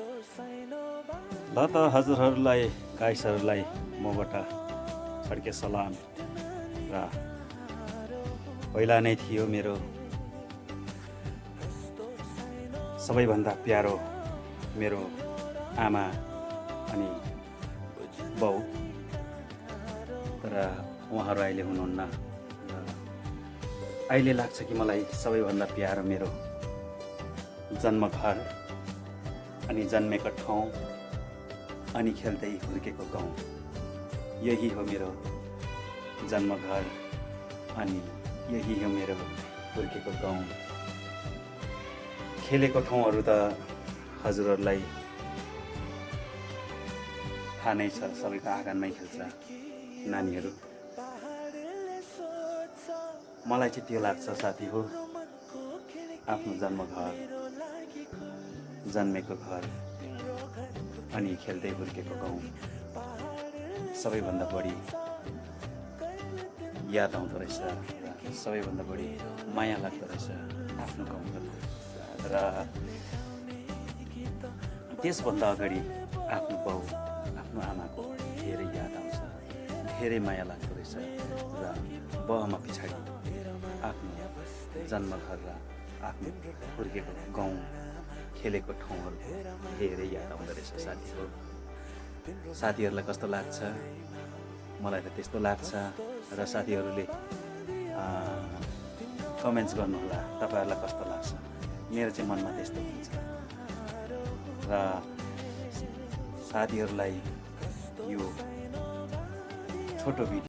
ल त हजुरहरूलाई गाइसहरूलाई मबाट छड्के सलाम। र पहिला नै थियो मेरो सबैभन्दा प्यारो मेरो आमा अनि बाउ, तर उहाँहरू अहिले हुनुहुन्न। र अहिले लाग्छ कि मलाई सबैभन्दा प्यारो मेरो जन्मघर अनि जन्मेको ठाउँ अनि खेल्दै हुर्केको गाउँ, यही हो मेरो जन्मघर अनि यही हो मेरो हुर्केको गाउँ। खेलेको ठाउँहरू त हजुरहरूलाई थाहा नै छ, सबैको आँगनमै खेल्छ नानीहरू। मलाई चाहिँ त्यो लाग्छ साथी हो, आफ्नो जन्मघर, जन्मेको घर अनि खेल्दै हुर्केको गाउँ सबैभन्दा बढी याद आउँदो रहेछ र सबैभन्दा बढी माया लाग्दो रहेछ आफ्नो गाउँको। र त्यसभन्दा अगाडि आफ्नो बाउ, आफ्नो आमाको धेरै याद आउँछ, धेरै माया लाग्दो रहेछ। र बाउमा पछाडि आफ्नो जन्मघर र आफ्नो हुर्केको गाउँ, खेलेको ठाउँहरू धेरै याद आउँदो रहेछ साथी हो। साथीहरूलाई कस्तो लाग्छ? मलाई त त्यस्तो लाग्छ। र साथीहरूले कमेन्ट्स गर्नुहोला, तपाईँहरूलाई कस्तो लाग्छ? मेरो चाहिँ मनमा त्यस्तो हुन्छ। र साथीहरूलाई यो छोटो भिडियो